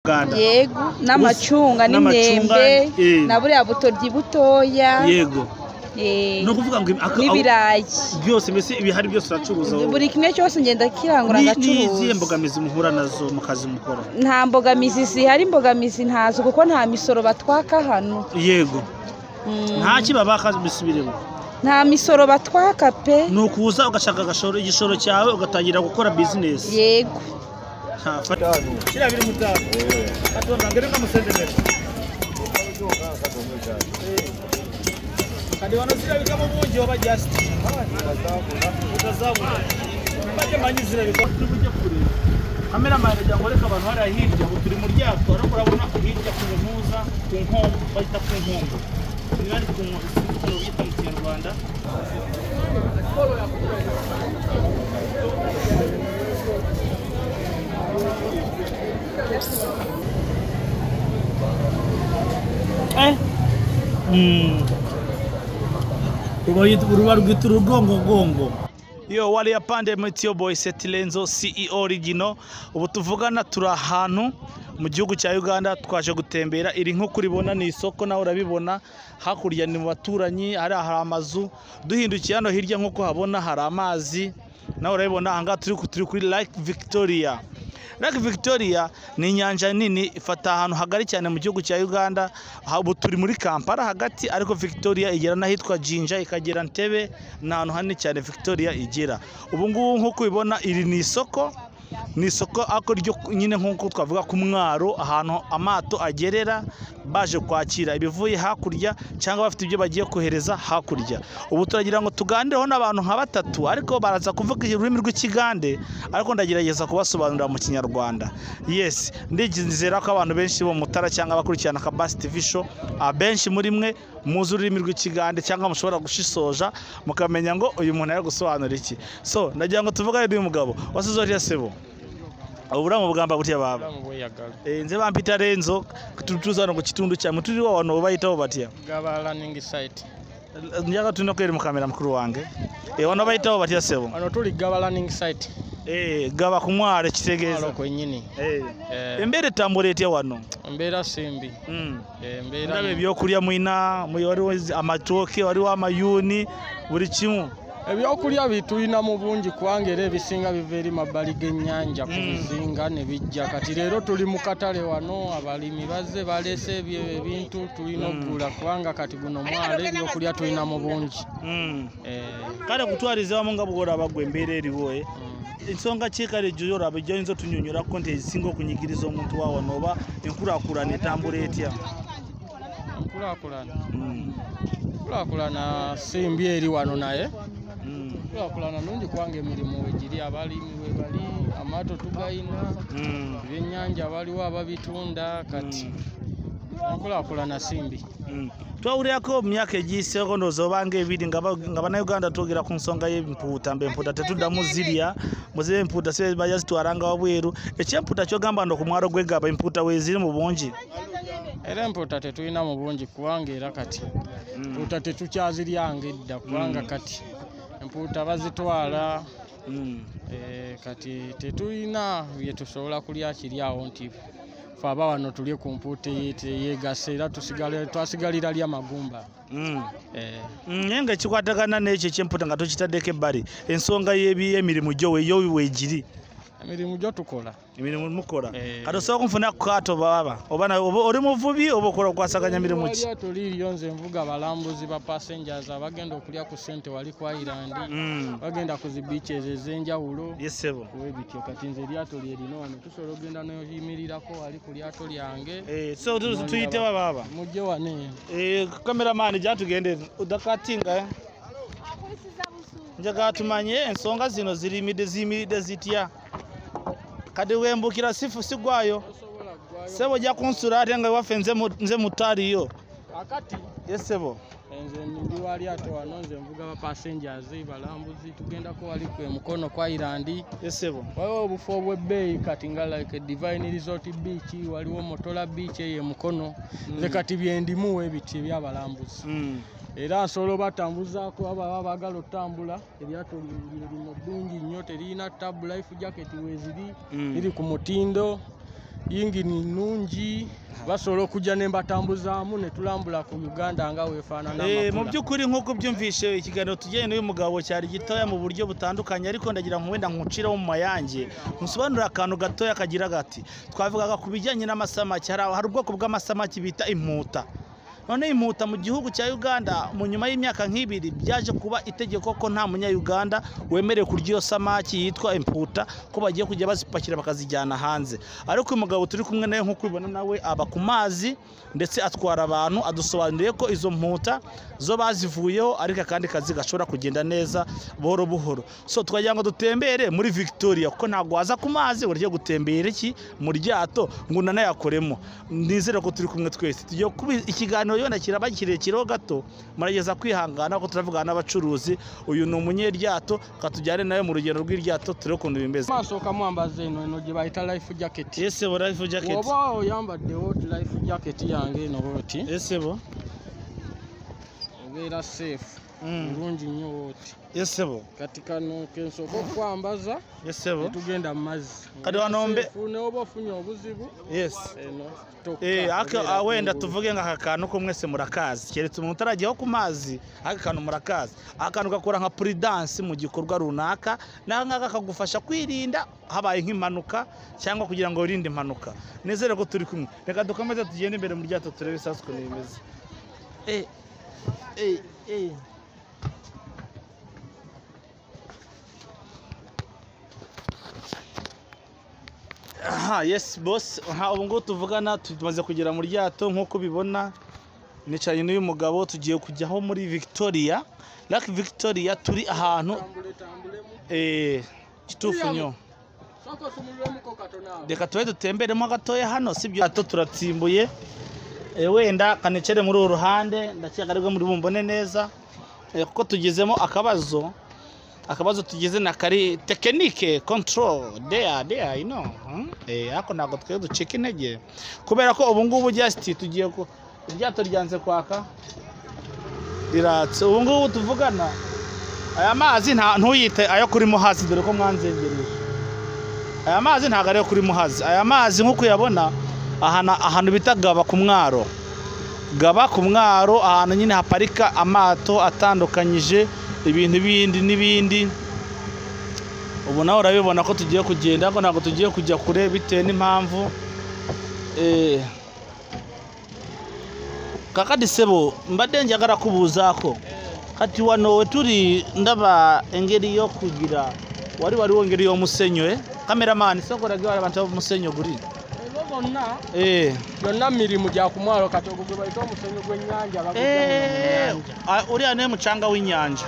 Uganda. Yego, n'amacunga n'imyembe na buriya butoryi butoya. Yego. No kuvuga ngo n'ibirayi byose, mbese ibihari byose uracuruza wowe? Buri kimwe cyose ngenda kirangura ngacuruza. Ni izihe mbogamizi muhura nazo mu kazi mukora? Nta mbogamizi zihari, imbogamizi ntazo kuko nta misoro batwaka hano. Yego. Nta kibabaka bisubiremo. Nta misoro batwaka pe. Ni ukuza ugashaka agashoro, igishoro cyawe ugatangira gukora business. Yego. Kira biri mutano. Katonda ngere kamusendemere. Kandi wano zirabika mu bungi oba just. Utazabura. Baje manyi zirabika turi kure. Cameraman ajya ngo reka abantu hari hirya ngo turi mu ryato, ariko urabona hirya ku mpuza ku nkombo bayita ku nkombo. Ni bari ku nkombo bita mu Kinyarwanda. Ruba rwita urugongogongo. Yo wali yapande Meteo Boy Setilenzo CEO Rigino. Ubu tuvugana turi ahantu mu gihugu cya Uganda, twaje gutembera. Iri nko kuribona ni isoko, nawe urabibona. Hakurya ni mu baturanyi, hari amazu. Duhindukiye hano hirya nkuko habona hari amazi, nawe urabibona. Aha ngaha turi kuri Lake Victoria. Lake Victoria ni inyanja nini ifata ahantu hagari cyane mu gihugu cya Uganda. Ubu turi muri Kampala hagati, ariko Victoria igera n'ahitwa Jinja, ikagera Ntebe, ni ahantu hanini cyane Victoria igera. Ubu ngubu nkuko ubibona iri ni isoko, ni isoko ako ryo nyine nkuko twavuga ku mwaro, ahantu amato agerera baje kwakira ibivuye hakurya cyangwa bafite ibyo bagiye kohereza hakurya. Ubu turagira ngo tuganireho n'abantu nka batatu, ariko baraza kuvuga ururimi rw'Ikigande, ariko ndagerageza kubasobanurira mu Kinyarwanda. Yes, ndizera ko abantu benshi bo Mutara cyangwa abakurikirana Kabasi TV show, abenshi muri mwe muzi ururimi rw'Ikigande cyangwa mushobora gushisoja mukamenya ngo uyu muntu ari gusobanura iki. So ndagira ngo tuvugane n'uyu mugabo wasizoje sebo. Obulamu bugamba butya baba. Nze bampita Renzo, tutuza no ku kitundu kya muturi wa wano bayitawo batya. Gaba learning site. Njaga tulina kweri mu kamera mukuru wange. Wano bayitawo batya sebo. Wano tuli Gaba learning site. Gaba kumware kitegeeza. Mwalo kwennyini. Embeera etambula etya wano? Embeera simbi. Embeera. Ndaba ebyokulya mwina, waliwo amatooke, waliwo amayuuni, buli kimu. Ebyokulya bitulina mu bungi kubanga era ebisinga biva eri mabbali g'ennyanja ku bizinga ne bijja. Kati leero tuli mu katale wano, abalimi bazze baleese ebintu tulina okugula kubanga kati guno mwalo ebyokulya tulina mu bungi. Kale kutwaliza wamu nga bw'olaba ggwe embeera eriwo, ensonga ki kale gy'olaba gy'oyinza otunnyonnyolako nti ezisinga okunyigiriza omuntu wa wano oba enkulaakulana etambula etya? Enkulaakulana? Enkulaakulana si mbi eri wano naye. Enkulaakulana nnungi kubanga emirimu wegiri, abalimi we bali, amaato tugayina, ebyennyanja waliwo ababitunda, kati enkulaakulana si mbi. Twawulirako mu myaka egiyiseeko ndowooza obanga ebiri nga Bannayuganda twogera ku nsonga y'empuuta, mbu empuuta tetuddamu zirya, muzibe empuuta si bajja zitwalanga wabweru. Ekyempuuta ky'ogamba nti ku mwalo gw'e Gaba empuuta weeziri mu bungi? Era empuuta tetulina mu bungi kubanga era kati empuuta tetukyaziryanga edda kubanga kati empuuta bazitwala. Kati tetulina bye tusobola kulya kiri awo nti ffe aba wano tulye ku mpuuta eyeegasa era twasigalira lya magumba. Naye nga ekikwatagana n'ekyo ekyempuuta nga tokitaddeko ebbali, ensonga y'emirimu gyo yo weegiri? Emirimu gyo tukola. Emirimu mukola. Kati osobola kunfuna ku kaato baba? Oba oli muvubi oba okola okwasaganya mirimu ki? Eryato liiryo nze nvuga abalambuzi ba passengers abagenda okulya ku ssente wali ku Island, bagenda ku zi beaches ez'enjawulo. Yes sebo. Bwe bityo kati nze eryato lye lino wano tusobola okugenda n'oyimirirako wali ku lyato lyange. So tuyitewa baba. Mujje wano eno. Cameraman jja tugende udakatinga. Njagala tumanye ensonga zino ziyimiridde zitya. Kati wembukira sifu sigwayo. Sebo ojja kunsula ate nga ewaffe nze mutaliyo. Kakati. Yes sebo. Nze ndi wa lyato wano, nze nvuga ba passengers balambuzi tugendako wali ku Mukono ku Island. Yes sebo. Waliwo obufo obw'ebbeeyi kati nga like Divine Resort Beach, waliwo Motola Beach eyo e Mukono. Nze kati bye ndimu ebiti eby'abalambuzi. Era nsobola obatambuzaako abo abaagala otambula, eryato lino ddungi nnyo, teririna tabu, life jacket weeziri, liri ku mutindo. Yingini nnungi, basobola okujja ne mbatambuzaamu ne tulambula ku Uganda nga weefaanana. Mu by'ukuri, nk'uko byumvishe, ikiganiro tujyanye n'uyu mugabo cyari gitoya mu buryo butandukanye, ariko ndagira ngo wenda nkucireho mu mayange, nkusobanurire akantu gatoya kagira gati: twavugaga ku bijyanye n'amasamaki. Hari ubwoko bw'amasamaki bita imputa. None imputa mu gihugu cya Uganda, mu nyuma y'imyaka nk'ibiri byaje kuba itegeko ko nta munya-Uganda wemerewe kurya iyo samaki yitwa imputa, ko bagiye kujya bazipakira bakazijyana hanze. Ariko uyu mugabo turi kumwe nawe, nk'uko ubibona, nawe aba ku mazi ndetse atwara abantu, adusobanuriye ko izo mputa zo bazivuyeho, ariko akandi kazi gashobora kugenda neza buhoro buhoro. So twagira ngo dutembere muri Victoria, kuko ntabwo waza ku mazi ngo urye gutembera iki mu ryato ngo unanayakoremo. Nizere ko turi kumwe twese. Tugiye kuba ikiganiro wenda kiraba kirekireho gato, murageza kwihangana ko turavugana n'abacuruzi. Uyu ni umunyeryato, katujyane nawe mu rugendo rw'iryato turebe ukuntu bimeze. Maaso kamwambaza eno, eno gye bayita life jacket. Yes bo, life jacket. Oba oyambadde oti life jacket yange eno oti, Yes bo. obeera safe bulungi nnyo oti. Yes bo. Kati kano kensooka okwambaza Yes bo. netugenda mu mazzi. Kati wano Safe, ne oba ofunye obuzibu, eno tokka, aka obeera wenda kungulu. Tuvuge nga aka kantu ko mwese murakazi, keretse umuntu utarajyaho ku mazi. Aka kantu murakazi, aka kantu gakora nka prudence mu gikorwa runaka, n'aka ngaka kagufasha kwirinda habaye nk'impanuka cyangwa kugira ngo wirinde impanuka. Nizere ko turi kumwe. Reka dukomeze tugende imbere mu ryato turebe isasu ukuntu bimeze. Aha, yes boss. Aha, ubu ngubu tuvugana tumaze kugera mu ryato nk'uko ubibona. Nicaranye n'uyu mugabo, tugiye kujyaho muri Victoria, Lake Victoria. Turi ahantu Tambule, tambulemu. Kituufu nnyo. Sooka osumululemuko katono awo. Reka tube dutemberemo gatoya hano, sibyo? Hato turatsimbuye. Wenda kanicare muri uru ruhande, ndakeka aribwo muri bumbone neza, kuko tugezemo akabazo tugize na kari technique control there there, you know, Ariko ntabwo twe ducika intege, kubera ko ubu ngubu just tugiye ku iryato ryanze kwaka, riratse. Ubu ngubu tuvugana aya mazi nta ntuyite ayo kuri Muhazi, dore ko mwanzengereje. Aya mazi ntabwo ariyo kuri Muhazi. Aya mazi nk'uko uyabona, ahantu bita Gaba ku mwaro, Gaba ku mwaro, ahantu nyine haparika amato atandukanyije ibintu bindi n'ibindi. Ubu nawe urabibona ko tugiye kugenda, ariko ntabwo tugiye kujya kure bitewe n'impamvu. Kakati sebo, mbadde njagala kubuuzaako. Kati wano we tuli ndaba engeri y'okugira wali waliwo engeri y'omusenyu. Cameraman, sooka olage wali abantu ab'omusenyu guli. Ebyo bonna byonna mirimu gya ku mwalo. Kati ogwo gwe bayita omusenyu gw'ennyanja, bagujja muno mu nnyanja. Ah, uriya niwe mucanga w'inyanja.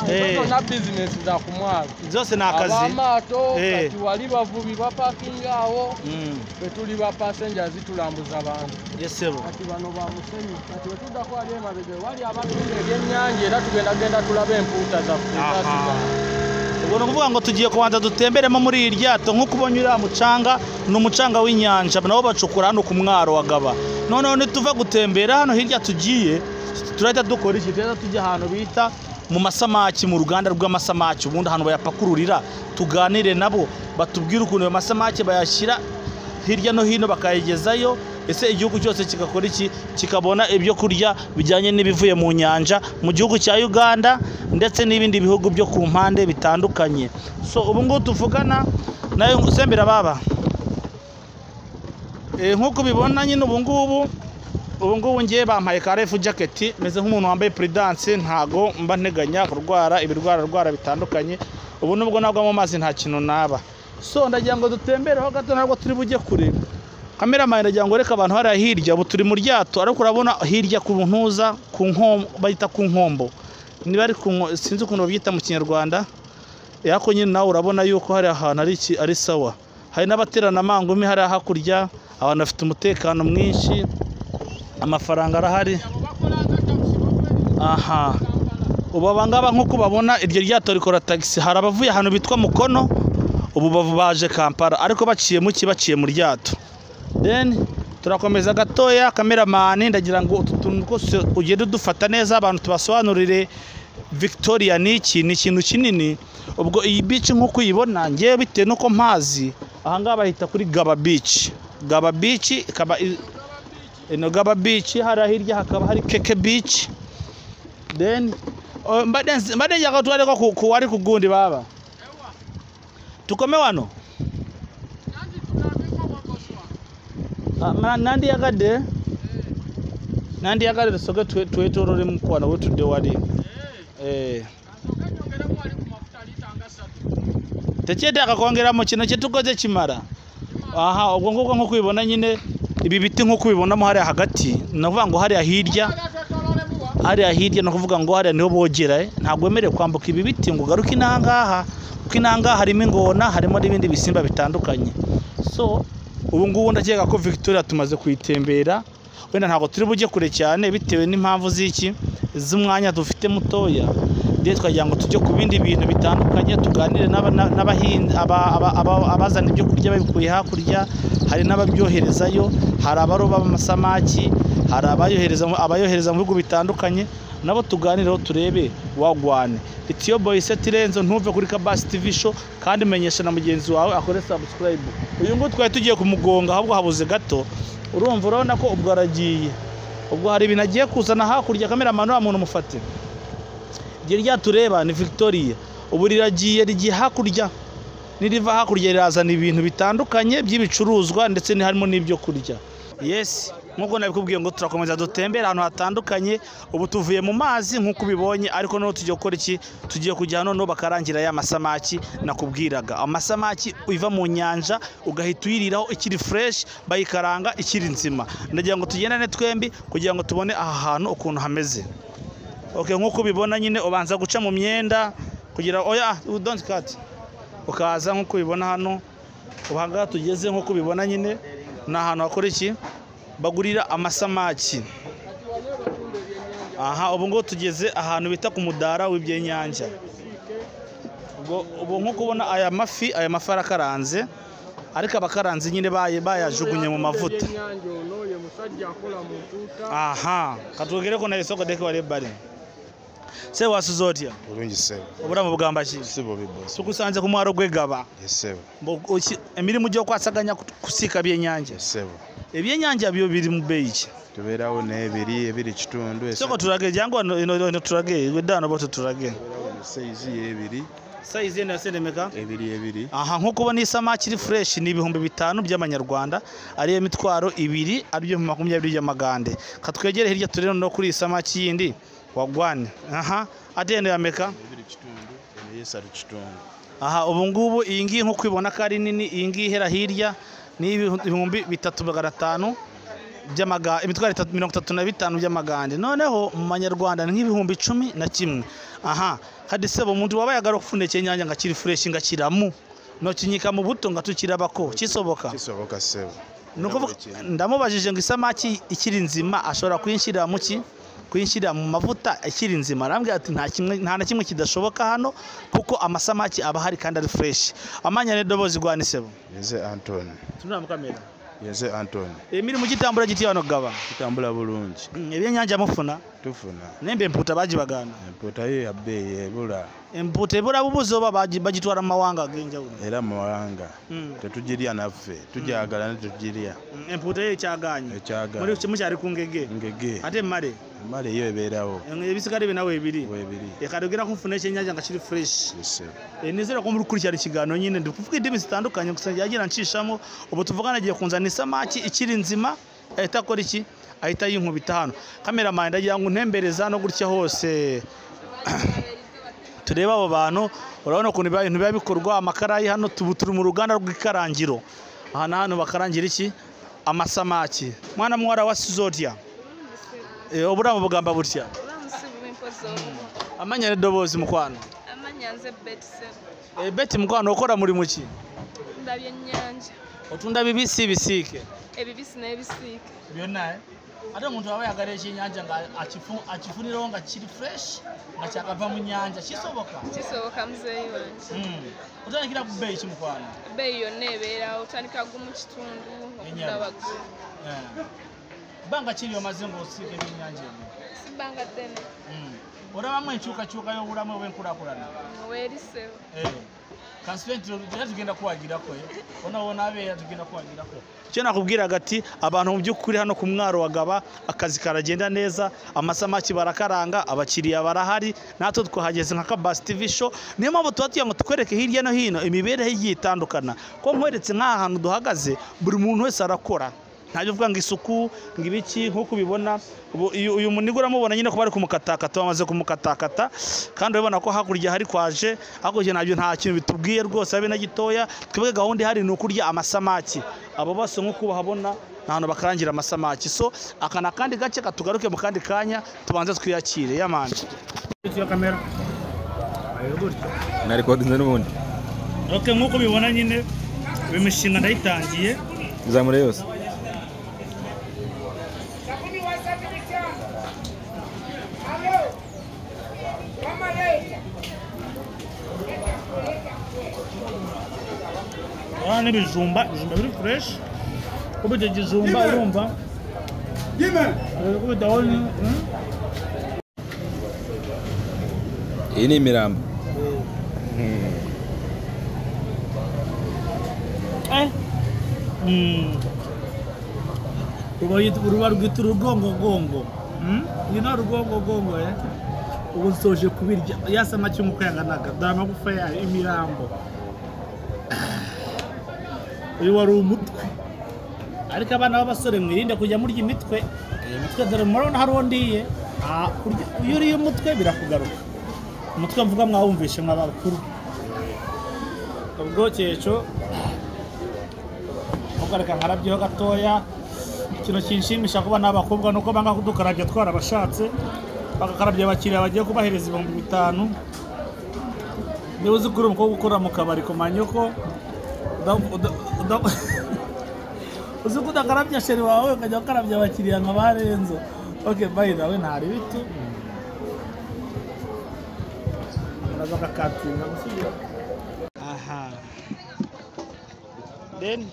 Ezo zonna bizinesi za ku mwalo. Zose ni akazi. Ab'amaato Eh. kati wali bavubi bapakinga awo, ffe tuli ba passengers, tulambuza bantu. Yes sebo. Kati bano ba musenyu. Kati wetuddako wali emabega wali abatunda ebyennyanja, era tugendagenda tulabe empuuta zaffe ezasigala. Ubwo ni ukuvuga ngo tugiye kubanza dutemberemo muri iri ryato. Nk'uko ubonye, uriya mucanga ni umucanga w'inyanja, nabo bacukura hano ku mwaro wa Gaba. Noneho nituva gutembera hano hirya tugiye, turahita dukora iki? Turahita tujya ahantu bita mu masamaki, mu ruganda rw'amasamaki, ubundi ahantu bayapakururira, tuganire nabo batubwire ukuntu ayo masamaki bayashyira hirya no hino bakayagezayo. Ese igihugu cyose kigakora iki? Kikabona ibyo kurya bijyanye n'ibivuye mu nyanja mu gihugu cya Uganda ndetse n'ibindi bihugu byo ku mpande bitandukanye. So ubu ngubu tuvugana nayo sembera baba. Nk'uko ubibona nyine, ubu ngubu ngiye bampaye ka life jacket, meze nk'umuntu wambaye prudence. Ntago mba nteganya kurwara ibirwara rwara bitandukanye. Ubu nubwo nagwa mu mazi nta kintu naba. So ndagira ngo dutembereho gato, ntabwo turi bujye kure. Cameraman, ndagira ngo reka abantu hariya hirya. Ubu turi mu ryato, ariko urabona hirya ku ntuza, ku nkombo, bayita ku nkombo, niba ari ku sinzi ukuntu babyita mu Kinyarwanda. Ariko nyine nawe urabona yuko hari ahantu ari iki, ari sawa. Hari n'abaterana amangumi hariya hakurya. Abantu bafite umutekano mwinshi, amafaranga arahari. Aha ubu abangaba nk'uko babona, iryo ryato rikora tagisi. Hari abavuye ahantu bitwa Mukono, ubu baje Kampala, ariko baciye mu ki? Baciye mu ryato. Then turakomeza gatoya. Cameraman, ndagira ngo utu tuntu twose ugende udufata neza, abantu tubasobanurire Victoria ni iki. Ni ikintu kinini. Ubwo iyi beach nk'uko uyibona, ngewe bitewe n'uko mpazi, ahangaha bahita kuri Gaba Beach. Gaba Beach ikaba eno Gaba Beach, hariya hirya hakaba hari Keke Beach. Then mbadde njagala twaleko ku wali ku gundi baba. Tukome wano. Nandi yagadde tusoke twetoolole mukwano wetudde wali. Tekyetaaga kwongeramu, kino kyetukoze kimara. Aha, ubwo ngubwo nk'uko ubibona nyine, ibi biti nk'uko ubibonamo hariya hagati, ni ukuvuga ngo hariya hirya ni ukuvuga ngo hariya niho bogera. Ntabwo wemerewe kwambuka ibi biti ngo ugaruke inaha ngaha, kuko inaha ngaha harimo ingona, harimo n'ibindi bisimba bitandukanye. So ubu ngubu ndakeka ko Victoria tumaze kuyitembera. Wenda ntabwo turi bujye kure cyane bitewe n'impamvu z'iki, z'umwanya dufite mutoya. Ndetse twagira ngo tujye ku bindi bintu bitandukanye, tuganire n'abahinzi, abazana ibyo kurya babikuye hakurya, hari n'ababyoherezayo, hari abaroba amasamaki, hari abayohereza mu bihugu bitandukanye, nabo tuganireho turebe wagwane. It's your boy Setirenzo, ntuve kuri Kabasi TV Show, kandi menyesha na mugenzi wawe akore subscribe. Uyu nguyu twari tugiye kumugonga ahubwo habuze gato. Urumva, urabona ko ubwo aragiye, ubwo hari ibintu agiye kuzana hakurya. Cameraman wa muntu mufate. Igihe ryatureba ni Victoria, ubu riragiye, rigiye hakurya. Niriva hakurya rirazana ibintu bitandukanye by'ibicuruzwa, ndetse harimo n'ibyo kurya. Yes, nk'uko nabikubwiye ngo turakomeza dutembera ahantu hatandukanye. Ubu tuvuye mu mazi nk'uko ubibonye, ariko noneho tugiye gukora iki? Tugiye kujya noneho bakarangira ya masamaki nakubwiraga, amasamaki iva mu nyanja ugahita uyiriraho ikiri fresh, bayikaranga ikiri nzima. Ndagira ngo tugendane twembi kugira ngo tubone aha hantu ukuntu hameze. Okay, nk'uko ubibona nyine, ubanza guca mu myenda kugira, oya, don't cut, ukaza nk'uko ubibona hano. Ubu aha tugeze, nk'uko ubibona nyine, ni ahantu hakora iki, bagurira amasamaki. Aha ubu ngo tugeze ahantu bita ku mudara w'ibyenyanja. Ubwo ubu nk'uko ubona aya mafi arakaranze, ariko abakaranze nyine bayajugunye mu mavuta. Ebyennyanja ono ye musajja akola mu ntuuta. Aha katwogere ko naye soko deke wali ebbali se wasuze otya? Bulungi ssebo. Obulamu bugamba ki? Si bubi, boss. Tukusanze ku mwalo gw'egaba. Ssebo. Emirimu gy'okwasaganya kusiika byennyanja? Ssebo. Ebyennyanja byo biri mu bbeeyi ki? Tubeerawo n'ebiri ebiri kitundu. Soko tulage, jangu wano, eno tulage weddaano boto tulage. Sayizi y'ebiri. Sayizi eno ya meka? Ebiri ebiri. Aha, nk'uko ubona, isamaki iri fresh ni 5000 by'amanyarwanda, ariyo 20,000, aribyo 20 by'amagande. Katwegere hirya turebe no kuri iyi samaki yindi wagwane. Aha, ate eno ya meka? Ebiri kitundu, eno y'esatu kitundu. Aha, ubu ngubu iyi ngiyi nk'uko ubibona ko ari nini, iyi ngiyi ihera hirya ni 3500 by'amaga, imitwaro itatu, 35 by'amagande. Noneho mu manyarwanda ni nk'11,000. Aha kadi sebo, omuntu waba ayagala okufuna ekyennyanja nga kiri fresh, nga kiramu, nokinyika mu buto nga tukirabako, kisoboka? Kisoboka ssebo. Nukuvuga ndamubajije ngo isamaki ikiri nzima ashobora kuyinshyirira mu ki, kuyinshyirira mu mavuta ikiri nzima? Arambwira ati nta kimwe, nta na kimwe kidashoboka hano, kuko amasamaki aba ahari kandi ari fresh. Amanya n'eddoboozi gwani sebo? Yenze Antony. Tunula mu kamera. Yenze Antony. Emirimu gitambula gitya wano gaba? Kitambula bulungi. Ebyennyanja mufuna? Tufuna. Nembe empuuta bagibagaana? Empuuta yo ya bbeeyi, ebula. Empuuta ebula bubuzi oba bagitwala mu mawanga ag'enjawulo? Era mu mawanga. Tetugirya naffe, tugyagala ne tetugirya. Empuuta yo ekyagaanye? Ekyagaanye. Muri mukyali ku ngege? Ngege. Ate emmale? Emmale yo ebeerawo. Ebisigale binawe ebiri? Weebiri. Reka tugera kunfuna ekyennyanja nga kiri fresh. Ssebo. Nizere ko muri gukurikirana ikiganiro nyine, ndi kuvuga indimi zitandukanye gusa yagira nshishamo. Ubu tuvugana agiye kunzana isamaki ikiri nzima, ahita akora iki, ahita yinkubita hano. Cameraman, ndagira ngo untembereza no gutya hose turebe abo bantu. Urabona ukuntu ibintu biba bikorwa, amakarayi hano. Tubu turi mu ruganda rw'ikarangiro. Aha ni ahantu bakarangira iki, amasamaki. Mwana muwala wasize otya? Obulamu bugamba butya? Amanya n'eddoboozi, mukwano. Amanya nze Betty. Betty mukwano, okola mulimu ki? Nda byennyanja. Otunda bibisi, bisiike? Ebibisi n'ebisiike. Byonna, eh? Ate omuntu aba ayagala ekyenyanja nga akifunirawo nga kiri fresh, nga kyakava mu nyanja, kisoboka? Kisoboka, muzeeyi wange. Otandikira ku bbeeyi ki, mukwano? Ebbeeyi yonna ebeerawo, otandika gumu kitundu okudda Ennyama. waggulu. Bbanga kiri omaze ng'osiika ebyennyanja ebyo? Si bbanga ddene. Olabamu enkyukakyuka y'obulamu obw'enkulaakulana? Weerisewo. Constituent tugenda kuwagira ko ona wona abe tugenda kuwagira ko. Icyo nakubwiraga ati abantu mu by'ukuri hano ku mwaro wa Gaba akazi karagenda neza, amasamaki barakaranga, abakiriya barahari, natwe twahageze nka Kabasi TV show. Niyo mpamvu tuba tugira ngo tukwereke hirya no hino imibereho igiye itandukana. Ko nkweretse nk'aha hantu duhagaze, buri muntu wese arakora. Ntabyo uvuga ngo isuku ngo ibiki, nk'uko ubibona uyu munigo uramubona nyine ko bari kumukatakata, bamaze kumukatakata, kandi urabona ko hakurya hari kwaje, hakurya nabyo nta kintu bitubwiye rwose habe na gitoya. Twebwe gahunda ihari ni ukurya amasamaki, abo bose nk'uko ubahabona ni ahantu bakarangira amasamaki. So aka ni akandi gace katugaruke mu kandi kanya tubanze twiyakire yamanje. Okay, nk'uko ubibona nyine imishinga ndayitangiye izamure yose. N'ibijumba, ibijumba biri fresh, kuko icyo kijumba urumva iyi ni imirambo. Uruba rwita urugongogongo, iyi ni urugongogongo. Ubu nsoje kubirya ya samaki nk'uko yanganaga, dore amagufa yayo, imirambo. Uyu wari umutwe, ariko abana b'abasore mwirinde kujya murya imitwe. Imitwe dore murabona hari uwo ndiye. Iyo uriye umutwe birakugaruka. Umutwe mvuga mwawumvishe mw'abakuru. Ubwo cyeco ugareka nkarabyeho gatoya. Ikintu kinshimisha kuba n'abakobwa nuko banga kudukarabya twarabashatse, bagakarabya abakiriya bagiye kubahereza 5000. Niba uzi ko uri umukobwa ukora mu kabari ku manyoko, uzi ko udakarabya sheri wawe ukajya ukarabya abakiriya nka ba Renzo. Okay, by the way ntari bitu araza agakatinga gusubira. Aha then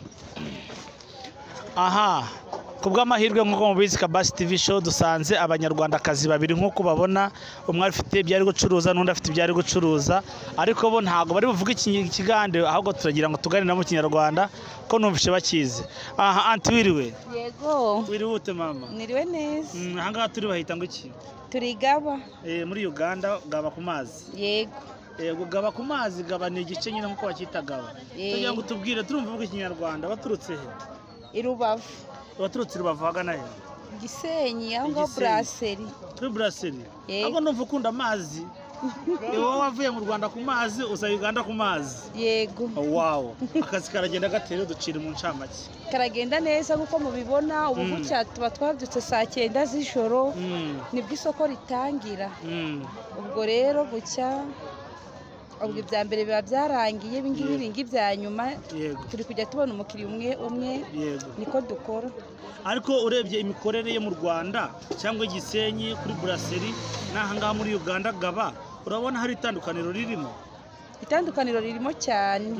aha kubw'amahirwe nk'uko mubizi Kabasi TV show dusanze abanyarwandakazi babiri nk'uko babona, umwe afite ibyo ari gucuruza n'undi afite ibyo ari gucuruza, ariko bo ntago bari buvuge ikigande, ahubwo turagira ngo tuganire mu Kinyarwanda ko numvishe bakize. Aha anti wiriwe? Yego. Wiriwe ute mama? Niriwe neza. Aha ngaha turi bahita ngo iki? Turi Gaba. Muri Uganda Gaba ku mazi. Yego. Yego, Gaba ku mazi, Gaba ni igice nyine nk'uko bakita Gaba. Tugira ngo tubwire turumva uvuga Ikinyarwanda, baturutse he? I Rubavu. Waturutse Rubavu hagana he? Gisenyi, aho ngaho Brasserie. Kuri Brasserie. Ahubwo ndumva ukunda amazi. Wowe wavuye mu Rwanda ku mazi, uza Uganda ku mazi. Yego. Wow. Akazi karagenda gatera ducira mu ncamake. Karagenda neza nkuko mubibona, ubu gutya tuba twabyutse saa 9 z'ijoro, nibwo isoko ritangira. Ubwo rero gutya ubwo ibya mbere biba byarangiye, ibingibi bingi bya nyuma turi kujya tubona umukiriya umwe umwe, niko dukora. Ariko urebye imikorere yo mu Rwanda cyangwa Gisenyi kuri Brasserie n'aha ngaha muri Uganda Gaba, urabona hari itandukaniro ririmo? Itandukaniro ririmo cyane.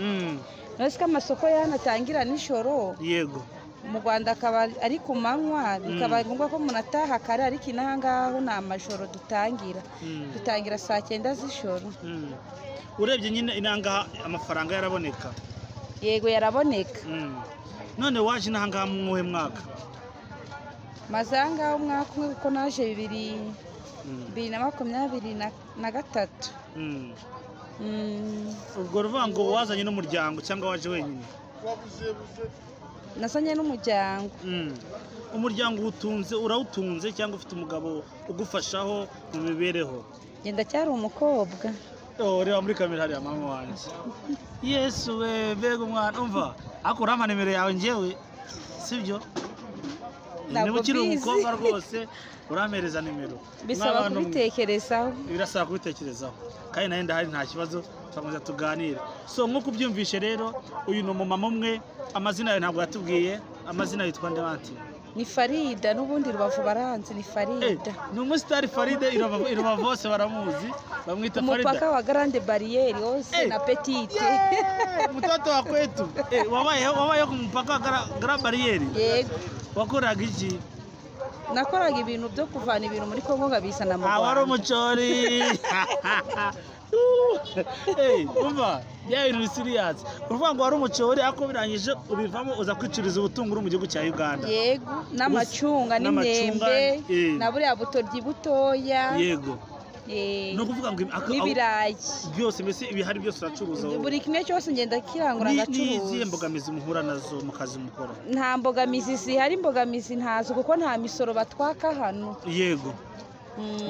None ko amasoko yanatangira nijoro. Yego. Mu Rwanda akaba ari ku manywa, bikaba ngombwa ko umuntu ataha kare, ariko inaha ngaho ni amajoro dutangira. Dutangira saa 9 z'ijoro. Urebye nyine inangaha amafaranga yaraboneka? Yego yaraboneka. None waje inahangaha mu muhe mwaka? Maze ahangaha umwaka umwe kuko naje 2023. Ubwo ruvuga ngo wazanye n'umuryango cyangwa waje wenyine? Nasanye n'umuryango. Umuryango utunze, urawutunze cyangwa ufite umugabo ugufashaho mu mibereho? Ngenda cyari umukobwa. Oh, reba muri kamera hariya mama wanjye. Yesu we, mbega umwana umva, ariko urampa nimero yawe njyewe, sibyo? Niba ukiri umukobwa rwose urampereza nimero. Bisaba kubitekerezaho. Birasaba kubitekerezaho. Kandi nayo ndahari nta kibazo, turakomeza tuganire. So nk'uko ubyumvishe rero, uyu ni umumama umwe, amazina yawe ntabwo yatubwiye, amazina yitwa nde anti? Ni Farida, n'ubundi Rubavu baranzi ni Farida. Ni umusitari Farida, i Rubavu bose baramuzi, bamwita Farida. Umupaka wa Grande Barriere hose na Petite. Mtoto wa kwetu. Wabayeho ku mupaka wa Grande Barriere? Yego. Wakoraga iki? Nakoraga ibintu byo kuvana ibintu muri Kongo ngabizana mu Rwanda. Wari umucori. Hey, umva bya bintu ni serious. Uruvuga ngo wari umucori ariko birangije ubivamo uza kwicuriza ubutunguru mu gihugu cya Uganda. Yego, n'amacunga n'imyembe na buriya butoryi butoya. Yego. No kuvuga ngo n'ibirayi byose mbese ibihari byose uracuruza wowe. Buri kimwe cyose ngenda kirangura ngacuruza. Ni izihe mbogamizi muhura nazo mu kazi mukora? Nta mbogamizi zihari, imbogamizi ntazo kuko nta misoro batwaka hano. Yego.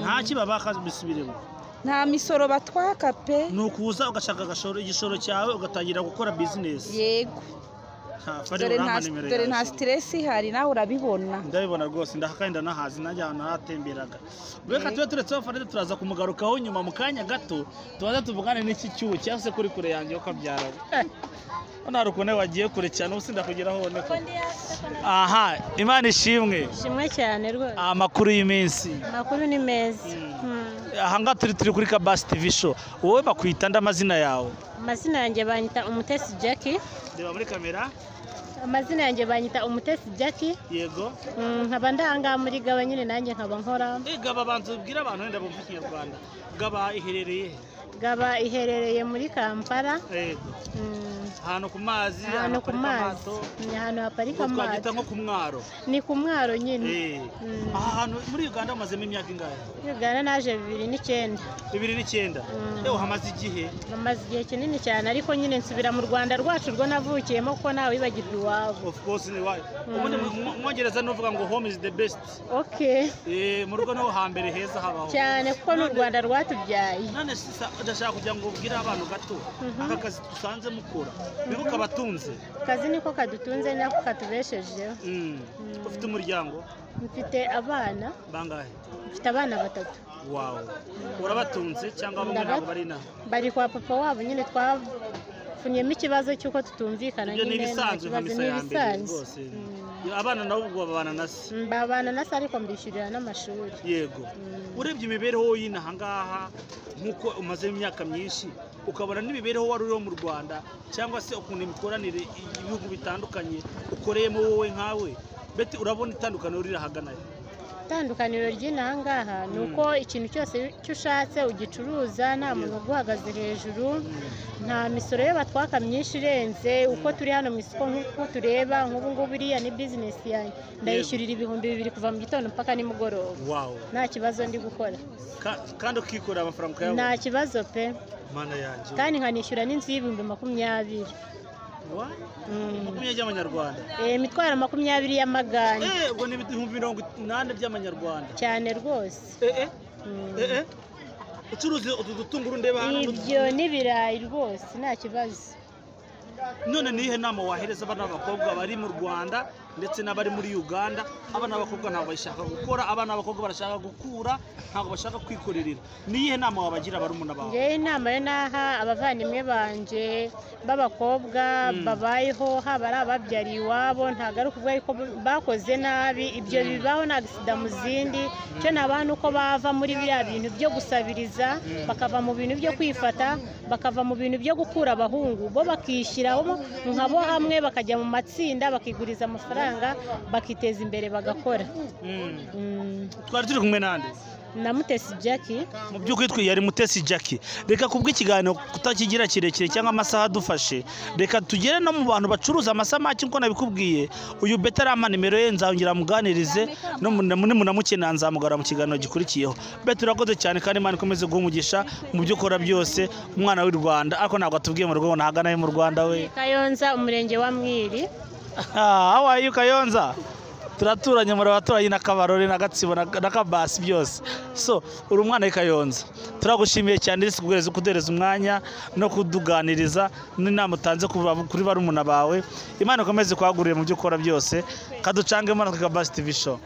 Nta kibabaka bisubiremo. Nta misoro batwaka pe. Ni ukuza ugashaka igishoro cyawe ugatangira gukora business. Yego. Dore nta stress ihari nawe urabibona. Ndabibona rwose ndahakanda nahazi najya ahantu hatemberaga. Reka tube turetse Farida turaza kumugarukaho nyuma mu kanya gato tubaza tuvugane n'iki cyubu cyangwa se kuri kure yanjye ukabyara. Hano hari ukuntu wagiye kure cyane ubu sindakugeraho ubone ko. Aha, Imana ishimwe. Ishimwe cyane rwose. Amakuru y'iminsi. Amakuru ni meza. Aha ngaha turi kuri Kabasi TV show. Wowe bakwita nda amazina yawe? Amazina yanjye banyita Umutesi Jackie. Reba muri kamera. Amazina yanjye banyita Umutesi Jackie. Yego. Nkaba ndanga muri Gaba nyine nanjye nkaba nkora. Gaba bantu ubwira abantu wenda bumva Ikinyarwanda. Gaba iherereye? Gaba iherereye muri Kampala. Yego. Ahantu ku mazi, ahantu ku mazi. Ni ahantu haparika amato. Twabyita nko ku mwaro. Ni ku mwaro nyine. Aha hantu muri Uganda umazemo imyaka ingahe? Uganda naje 2009. 2009. Ewe hamaze igihe? Hamaze igihe kinini cyane ariko nyine nsubira mu Rwanda rwacu rwo navukiyemo kuko nawe wibagirwa iwabo. Of course ni wayo. Ubundi mu Mwongereza nuvuga ngo home is the best. Okay. Mu rugo niho hambere heza habaho. Cyane kuko n'u Rwanda rwatubyaye. None ndashaka kugira ngo ubwire abantu gato aka kazi dusanze mukora. Niko kabatunze. Kazi niko kadutunze nako katubeshejeho. Ufite umuryango? Mfite abana. Bangahe? Mfite abana 3. Wow. Urabatunze cyangwa bamwe ntabwo bari na? Bari kwa papa wabo nyine twafunyemo ikibazo cy'uko tutumvikana nyine. Ibyo ni ibisanzwe nka misa ya mbere rwose. Abana nabo ubwo babana na se? Babana na se ariko mbishyurira n'amashuri. Yego. Urebye imibereho y'inaha ngaha nk'uko umaze imyaka myinshi ukabona n'imibereho wari uriho mu Rwanda cyangwa se ukuntu imikoranire ibihugu bitandukanye ukoreyemo wowe nkawe beti urabona itandukaniro riri ahagana he? Itandukaniro ry'inaha ngaha ni uko ikintu cyose icyo ushatse ugicuruza nta muntu uguhagaze hejuru, nta misoro yo batwaka myinshi irenze uko turi hano mu isoko nk'uko tureba nk'ubu ngubu iriya ni bizinesi yanjye ndayishyurira 2000 kuva mu gitondo mpaka nimugoroba. Nta kibazo ndi gukora. Kandi ukikorera amafaranga ukayabona? Nta kibazo pe. Mana yanjye. Kandi nkanishyura n'inzu y'20,000. 20 by'amanyarwanda. Imitwaro 20 y'amagana. Ubwo ni 80,000 by'amanyarwanda. Cyane rwose. Ucuruza utu dutunguru ndeba hano. Ibyo n'ibirayi rwose nta kibazo. None nihe nama wahereza abana b'abakobwa bari mu Rwanda ndetse n'abari muri Uganda? Abana b'abakobwa ntabwo bashaka gukora, abana b'abakobwa barashaka gukura, ntabwo bashaka kwikorerera. Niyihe nama wabagira barumuna bawe? Ngewe inama yo naha abavandimwe banje b'abakobwa babayeho haba ari ababyariye iwabo, ntabwo ari ukuvuga yuko bakoze nabi, ibyo bibaho nta gisida mu zindi. Icyo nabaha ni uko bava muri biriya bintu byo gusabiriza, bakava mu bintu byo kwifata, bakava mu bintu byo gukura abahungu, bo bakishyiraho nkabo hamwe bakajya mu matsinda bakiguriza amafaranga bakiteza imbere bagakora. Twari turi kumwe nande? Na Mutesi Jackie. Mu by'ukuri yari Mutesi Jackie. Reka kubwo ikiganiro kutakigira kirekire cyangwa amasaha adufashe, reka tugere no mu bantu bacuruza amasamaki nkuko nabikubwiye. Uyu Beta arampa nimero ye nzongera muganirize no munamukenera nzamugara mu kiganiro gikurikiyeho. Beta urakoze cyane kandi Imana ikomeze guha umugisha mu byo ukora byose, umwana w'u Rwanda. Ariko ntabwo atubwiye mu rugo ngo nahagana mu Rwanda we. Kayonza, umurenge wa Mwiri. How are you Kayonza? Turaturanye muri abaturanyi na Kabarore na Gatsibo na Kabasi byose. So uri umwana w'i Kayonza, turagushimiye cyane kuduhereza umwanya no kuduganiriza n'inama utanze kuri barumuna bawe. Imana ikomeze kwagurira mu byo ukora byose. Kaducange Imana kuri Kabasi TV show.